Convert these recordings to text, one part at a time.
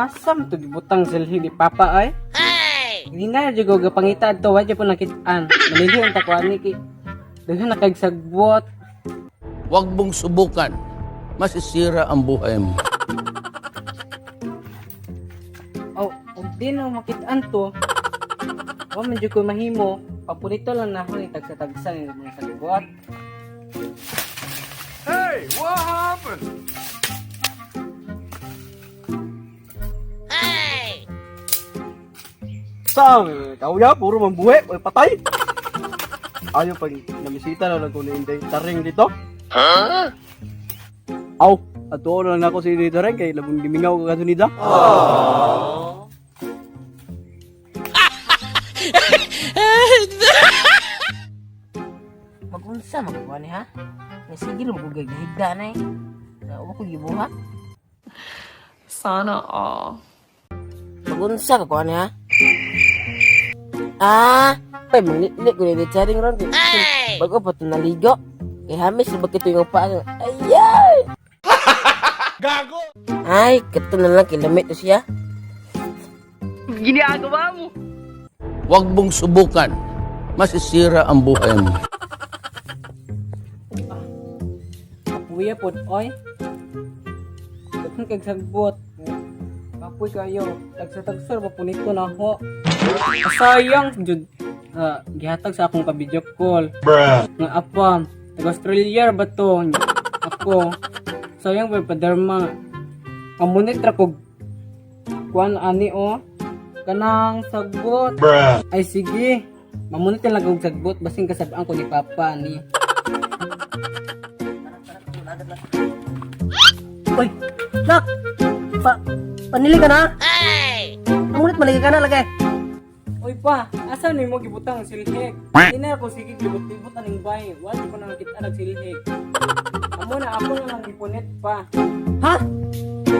Asa man to gibutang silhi ni Papa ay? Hindi na jud ko gapangita adto, wa jud po nakitaan. Manili ang takuan ni kay daghan na kag sagbot. Huwag mong subukan. Masisira ang buhay mo. Oh, ug di na makitaan to. Wa man jud ko mahimo. Papunito lang na ako ni tagsa-tagsa ni mga sagbot. Hey, what happened? Sang, kauya, puro mambuhe, oy patay. Ayaw pag namisita na lang ko ni Inday Taring dito. Huh? Aw, ato na lang ako si Inday Taring kay labong gimingaw ka kasunida. Magunsa magkuha ni ha? May sigil mo kung gagahigda na eh. Sa ko gibuhat. Sana all. Magunsa ka kuha ni ha? Ah, pay manglitlit ko ni charing ron. Bago pa ito naligo. Kay hamis ba kito yung paa. Ayay! Gago! Ay, kato na lang kilamit to siya. Ginagawa mo. Huwag mong subukan. Masisira ang buhay mo. Kapuya pod oy. Daghan kag sagbot. Kapoy kayo. Tagsa-tagsa papunito na ako. Sayang jud. Ah, gihatag sa akong ka-video call. Nga apa, taga Australia ba to? Ako. Sayang ba paderma. Amunit ra kog kuan ani oh. Kanang sagbot. Ay sige. Mamunit na lang kog sagbot basin kasabaan ko ni Papa ni. Uy, nak! Pa, panili ka na? Ay! Ang ulit maligi ka na lagi. Oy pa, asa ni mo gibutang ang silhik? Hindi na ako sige gibot-libot aning bay. Wala ko na nakita nag silhik. Amo na ako na lang gipunit pa. Ha?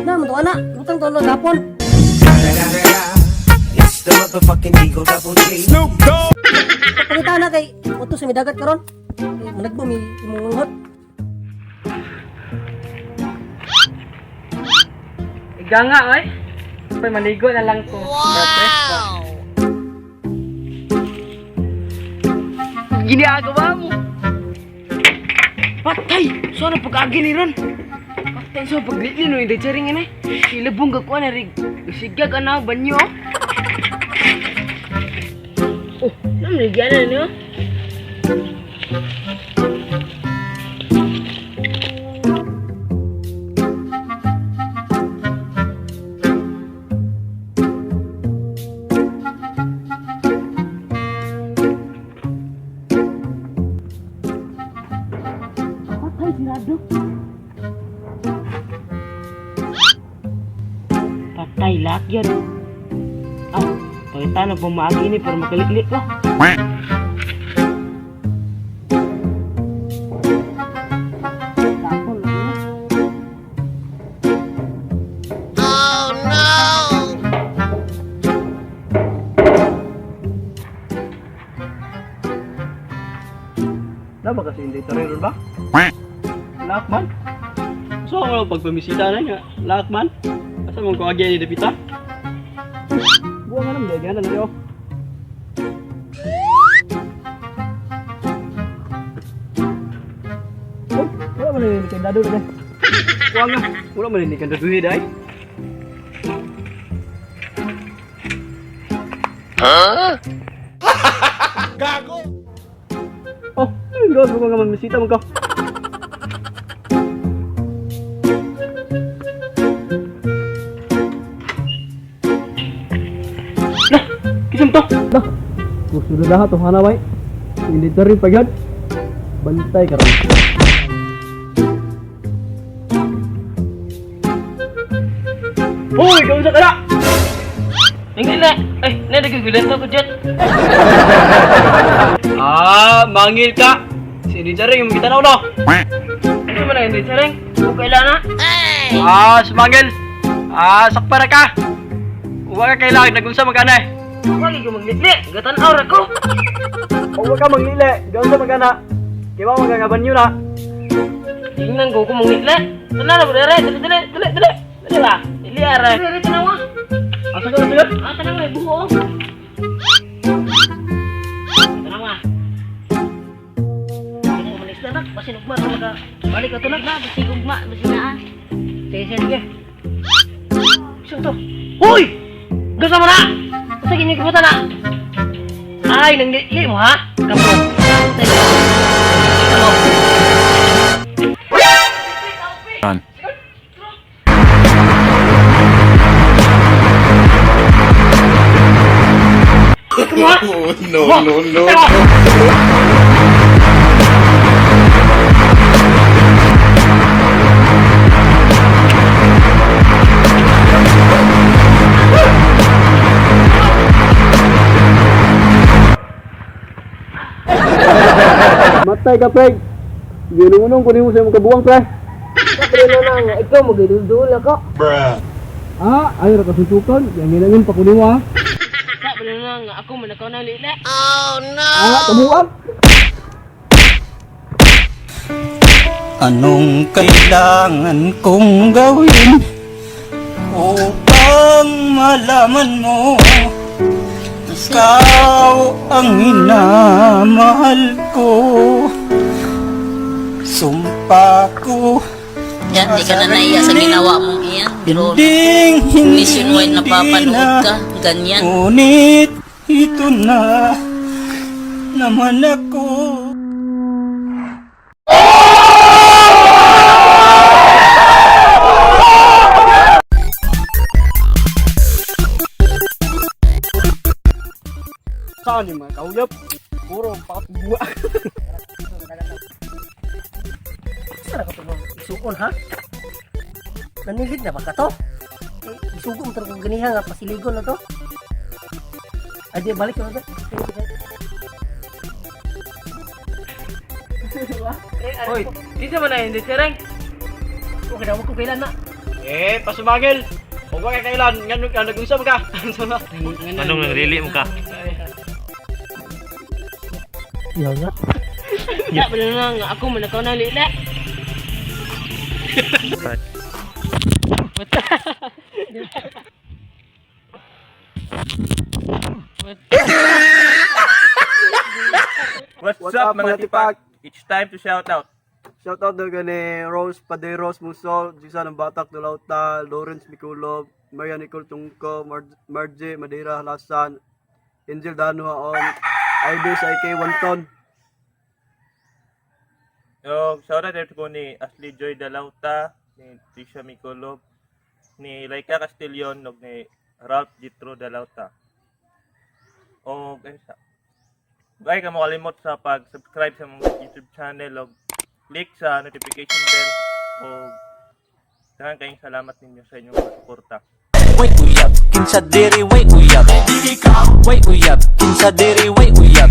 Na, mo na. Butang to lang hapon. It's the motherfucking Eagle Double G. Snoop Dogg! Pangita na kay utos sa midagat karon. Kay managbo mi imong unghot. Iga nga oy. Pay maligo na lang ko. Wow. Ginagawa mo! Patay! Sana pag-agi ni Ron! Patay sa paglili no, hindi charing ini. Ilabong ka kuha na rin. Sigag ka na, banyo. Oh, namaligyan na niyo. Patay, sirado. Patay, lakyan. Ah, pagkita na pumaagi ni para makaliklik ko. Tapon, ano? Na ba kasi Inday Taring ron ba? Lakman? So ako pag pamisita na nga, Lakman? Asa mong kuagyan ni Dapita? Buwa nga naman, gana na niyo. Oh, wala man ni kandado na. Buwa nga, wala man ni kandado ni dai. Gago! Oh, gawas mo nga mamisita mo ka. Lah, kisam to. Lah, gusto na lahat to hana bay. Hindi ta rin pagyad. Bantay ka ron. Hoy, kaunsa ka na? Hindi na. Ay, nanagugulan ko dyan. Ah, mangil ka. Si Ninja rin yung kita na ulo. Ano man ang hindi, Sareng? Kung kailan na? Ah, sumangil. Ah, sakpara ka. Uwa ka kailangan, nagunsa magana eh. Huwag ko maglitli. Gatan aura ko. Uwa ka maglili, gaunsa magana. Kaya ba magagaban yun na. Tingnan ko kung maglitli. Tala na, dali, dali, dali, dali, dali. Dali ba? Nangli-li ara. Dili tanawa. Asa ka na? Ah, tanawa buho. Tanawa. Hindi mo manis na nak, basin ugma na maka balik ka to nak. Ba, basig ugma, basig naa. Sige, sige, sige. Saan to? Hoy! Gasa mo na! Sa kinyo kibuta na! Ay, nang li mo ha? Kapo. Tayo. Kapo. Run. No, no, no, no. Matay ka, pre. Ginunong kunin mo sa imong kabuang, pre. Pero na nga, ikaw magidul-dul ako. Ah, ay ra kasutukan. Yang ginangin pa kunin mo ha. Sa balo na nga ako manakaw na lila. Ah, kabuang. Anong kailangan kong gawin upang malaman mo ikaw ang minamahal ko? Sumpa ko Yan, di ka na naiya sa ginawa mong iyan. Pero hinding hindi nationwide napapanood na ka. Ganyan. Ngunit ito na naman ako. Saan yung mga kauyap? Puro pakatbuwa. Saan ka to isuon ha? Nanilid na ba ka to? Eh, isugo mo talagang ganiha nga pasiligon na to. Ay, di, balik na ba? Hoy, kinsa man na hindi sereng? Okay na, wag ko kailan na. Eh, pasumagil. Huwag ka kailan. Nga nag-usap ka. Anong nangrili mo ka? Yaw nga. Sa balo na nga ako manakaw na lila. What's What's up, up, mga mga tipak? It's time to shout out. Shout out daw gani Rose Paderos Musol, Jisa ng Batak Dulauta, Lawrence Miculob, Maria Nicole Tungko, Margie Madeira Halasan, Angel Danua Om, Ibis IK Wanton. So, shout out ko ni Ashley Joy Dalauta, ni Trisha Miculob, ni Laika Castillon, ug ni Ralph Gitro Dalauta. O, ano sa? Bye ka mo kalimot sa pag-subscribe sa mong YouTube channel og click sa notification bell o daghang kayong salamat ninyo sa inyong mga suporta. Way uyab, kinsa diri way uyab. Way uyab, kinsa diri way uyab.